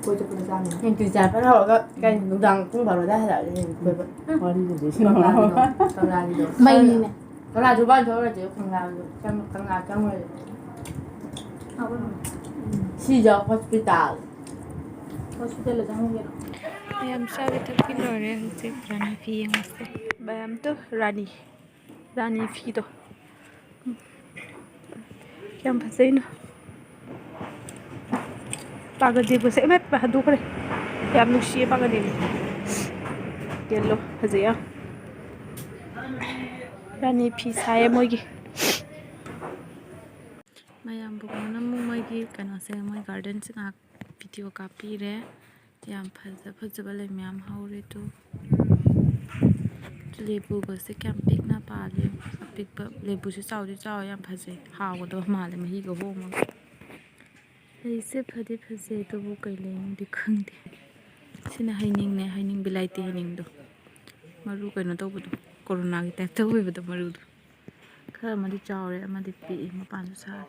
ꯀꯣꯏ ꯆꯠꯄꯗ ꯆꯥꯅꯤ꯫ ꯍꯌꯦꯡ ꯇꯨꯏ ꯆꯥ ꯐꯠ ꯍꯧꯔꯒ ꯀꯩ ꯅꯨꯡꯗꯥꯡ ꯄꯨꯡ ꯕꯥꯔꯣ ꯑꯗꯥꯏ ꯍꯜꯂꯛꯑꯒꯦ ꯍꯌꯦꯡ ꯀꯣꯏꯕ꯫ ꯎꯝ꯫ ꯋꯥꯔꯤꯗꯨꯗꯤ꯫ ꯀꯪꯂꯥꯒꯤꯗꯣ, ꯀꯪꯂꯥꯒꯤꯗꯣ꯫ ꯃꯩꯅꯤꯅꯦ꯫ ꯀꯪꯂꯥꯁꯨ ꯕꯥꯟ ꯊꯣꯛꯑꯔꯣꯏꯁꯦ, ꯀꯪꯂꯥꯗꯣ ꯆꯪ-, ꯀꯪꯂꯥ ꯆꯪꯉꯨꯔꯁꯦ꯫ ꯁꯤꯖ ꯍꯣꯁꯄꯤꯇꯥꯜ꯫ ꯍꯣꯁꯄꯤꯇꯥꯜꯗ ꯆꯪꯉꯨꯒꯦꯔꯣ? ꯃꯌꯥꯝ ꯆꯥꯕꯤ ꯊꯛꯄꯤ ꯂꯣꯏꯔꯦ, ꯍꯧꯖꯤꯛ ꯔꯥꯅꯤ ꯐꯤ ꯌꯦꯡꯉꯁꯦ꯫ ꯃꯌꯥꯝꯗꯣ ꯔꯥꯅꯤ, ꯔꯥꯅꯤ ꯐꯤꯗꯣ꯫ ꯀꯌꯥꯝ ꯐꯖꯩꯅꯣ꯫ ꯄꯥꯒꯗꯤꯕꯁꯦ, ꯏꯃꯥ, ꯍꯟꯗꯣꯛꯈ꯭ꯔꯦ꯫ ꯌꯥꯝ ꯅꯨꯡꯁꯤꯌꯦ ꯄꯥꯒꯗꯤꯕ꯫ Yellow ꯐꯖꯩ ꯌꯥꯝ꯫ ꯔꯥꯅꯤ ꯐꯤ ꯁꯥꯏꯌꯦ ꯃꯣꯏꯒꯤ꯫ ꯃꯌꯥꯝ ꯕꯨꯡꯉꯣꯅ ꯑꯃꯨꯛ ꯃꯣꯏꯒꯤ ꯀꯩꯅꯣꯁꯦ, ꯃꯣꯏ gardenꯁꯦ ꯉꯥꯏꯍꯥꯛ video ꯀꯥꯞꯄꯤꯔꯦ꯫ ꯌꯥꯝ ꯐꯖ ꯐꯖꯕ ꯂꯩ ꯃꯌꯥꯝ ꯍꯧꯔꯦ ꯇꯨ꯫ ꯂꯦꯕꯨꯒꯁꯦ ꯀꯌꯥꯝ ꯄꯤꯛꯅ ꯄꯥꯜꯂꯤ꯫ ꯑꯄꯤꯛꯄ ꯂꯦꯕꯨꯁꯦ ꯆꯥꯎꯗꯤ ꯆꯥꯎꯋꯦ, ꯌꯥꯝ ꯐꯖꯩ꯫ ꯍꯥꯎꯒꯗꯕ ꯃꯥꯜꯂꯦ ꯃꯍꯤꯒ ꯍꯣꯝꯃꯒ꯫ ꯂꯩꯁꯦ ꯐꯗꯤ ꯐꯖꯩ, ꯑꯗꯨꯕꯨ ꯀꯩ ꯂꯩꯅꯣꯗꯤ ꯈꯪꯗꯦ꯫ ꯁꯤꯅ ꯍꯩꯅꯤꯡꯅꯦ, ꯍꯩꯅꯤꯡ ꯕꯤꯂꯥꯏꯇꯤ ꯍꯩꯅꯤꯡꯗꯣ꯫ ꯃꯔꯨ ꯀꯩꯅꯣ ꯇꯧꯕꯗꯣ, ꯀꯣꯔꯣꯅꯥꯒꯤ typeꯇ ꯑꯣꯏꯕꯗꯣ ꯃꯔꯨꯗꯣ꯫ ꯈꯔ ꯑꯃꯗꯤ ꯆꯥꯎꯔꯦ, ꯑꯃꯗꯤ ꯄꯤꯛꯏ, ꯃꯄꯥꯟꯁꯨ ꯁꯥꯔꯦ꯫